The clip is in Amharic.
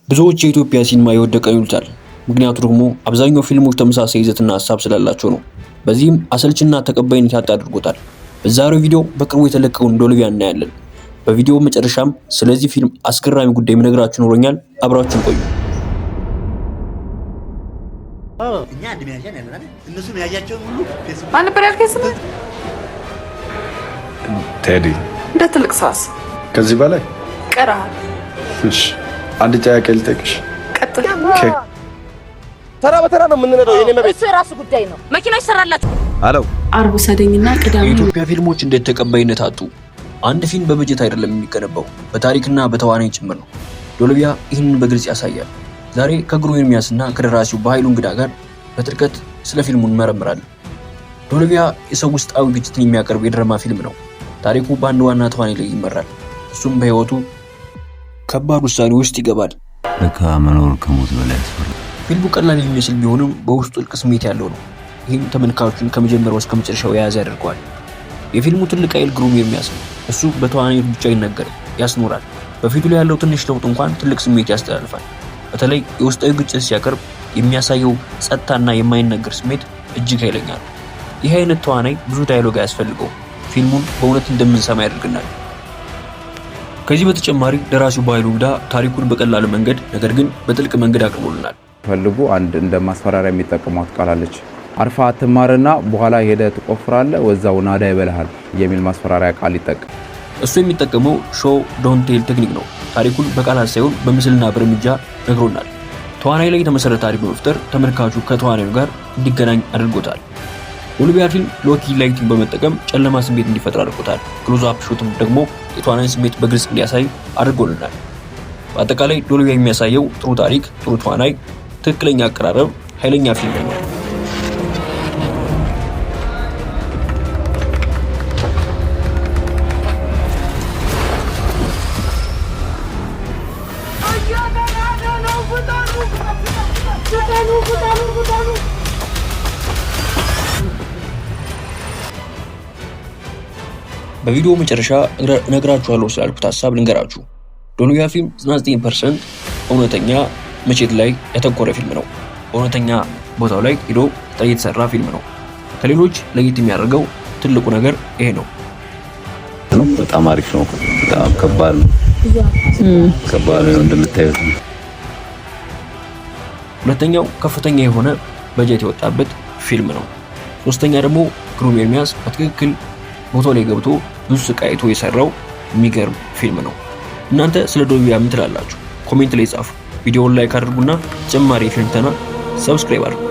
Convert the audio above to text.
ብዙዎች የኢትዮጵያ ሲኒማ የወደቀ ይሉታል። ምክንያቱ ደግሞ አብዛኛው ፊልሞች ተመሳሳይ ይዘትና ሀሳብ ስላላቸው ነው። በዚህም አሰልችና ተቀባይነት ያጣ አድርጎታል። በዛሬው ቪዲዮ በቅርቡ የተለቀቀውን ዶልቪያ እናያለን። በቪዲዮ መጨረሻም ስለዚህ ፊልም አስገራሚ ጉዳይ የምነግራችሁ ይኖረኛል። አብራችሁን ቆዩ። እኛ አንድ መያዣ ነው ያለን አይደል? እነሱ መያዣቸውን ሁሉ ፌስቡክ ማን ነበር ያልከኝ ስምህ? ቴዲ። እንደ ትልቅ ሰዋስ ከዚህ በላይ ቀረሃል። እሺ፣ አንድ ጥያቄ ልጠይቅሽ። ቀጥል። ተራ በተራ ነው የምንነዳው። የኔ መቤት። እሱ የራሱ ጉዳይ ነው። መኪና ይሰራላችሁ። አለው። አርብ ውሰደኝና ቅዳሜ የኢትዮጵያ ፊልሞች እንዴት ተቀባይነት አጡ? አንድ ፊልም በበጀት አይደለም የሚገነባው፣ በታሪክና በተዋናይ ጭምር ነው። ዶልቪያ ይህንን በግልጽ ያሳያል። ዛሬ ከግሩም ኤርሚያስና ከደራሲው በኃይሉ እንግዳ ጋር በጥልቀት ስለ ፊልሙ እንመረምራለን። ዶልቪያ የሰው ውስጣዊ ግጭትን የሚያቀርብ የድራማ ፊልም ነው። ታሪኩ በአንድ ዋና ተዋናይ ላይ ይመራል። እሱም በህይወቱ ከባድ ውሳኔ ውስጥ ይገባል። ለካ መኖር ከሞት በላይ ያስፈራል። ፊልሙ ቀላል የሚመስል ቢሆንም በውስጡ ጥልቅ ስሜት ያለው ነው። ይህም ተመልካቹን ከመጀመሪያው እስከ መጨረሻው የያዘ ያደርገዋል። የፊልሙ ትልቅ ኃይል ግሩም ኤርሚያስ ነው። እሱ በተዋናይነቱ ብቻ አይናገርም፣ ያስኖራል። በፊቱ ላይ ያለው ትንሽ ለውጥ እንኳን ትልቅ ስሜት ያስተላልፋል። በተለይ የውስጣዊ ግጭት ሲያቀርብ የሚያሳየው ጸጥታና የማይነገር ስሜት እጅግ ኃይለኛ ነው። ይህ አይነት ተዋናይ ብዙ dialogue አያስፈልገውም። ፊልሙን በእውነት እንደምንሰማ ያደርግናል። ከዚህ በተጨማሪ ደራሲው በኃይሉ እንግዳ ታሪኩን በቀላል መንገድ ነገር ግን በጥልቅ መንገድ አቅርቦልናል። ፈልጉ አንድ እንደ ማስፈራሪያ የሚጠቀሟት ቃል አለች። አርፋ አትማርና በኋላ ሄደህ ትቆፍራለህ፣ ወዛው ናዳ ይበልሃል የሚል ማስፈራሪያ ቃል ይጠቀም። እሱ የሚጠቀመው show don't tell ቴክኒክ ነው። ታሪኩን በቃላት ሳይሆን በምስልና በእርምጃ ነግሮናል። ተዋናይ ላይ የተመሰረተ ታሪክ በመፍጠር ተመልካቹ ከተዋናዩ ጋር እንዲገናኝ አድርጎታል። ዶልቪያ ፊልም low-key lighting በመጠቀም ጨለማ ስሜት እንዲፈጥር አድርጎታል። Close up shot ም ደግሞ የተዋናይን ስሜት በግልጽ እንዲያሳይ አድርጎልናል። በአጠቃላይ ዶልቪያ የሚያሳየው ጥሩ ታሪክ፣ ጥሩ ተዋናይ፣ ትክክለኛ አቀራረብ፣ ኃይለኛ ፊልም ነው። በቪዲዮ መጨረሻ እነግራችኋለሁ ስላልኩት ሀሳብ ልንገራችሁ። ዶልቪያ ፊልም 99% እውነተኛ መቼት ላይ ያተኮረ ፊልም ነው። እውነተኛ ቦታው ላይ ሄዶ የተሰራ ፊልም ነው። ከሌሎች ለየት የሚያደርገው ትልቁ ነገር ይሄ ነው። በጣም አሪፍ ነው። በጣም ከባድ ነው። ከባድ ነው እንደምታዩት ነው። ሁለተኛው ከፍተኛ የሆነ በጀት የወጣበት ፊልም ነው። ሶስተኛ ደግሞ ግሩም ኤርሚያስ በትክክል ቦታው ላይ ገብቶ ብዙ ስቃይ አይቶ የሰራው የሚገርም ፊልም ነው። እናንተ ስለ ዶልቪያ ምን ትላላችሁ? Comment ላይ ጻፉ። ቪዲዮውን like አድርጉና ተጨማሪ የፊልም ተና subscribe አድርጉ።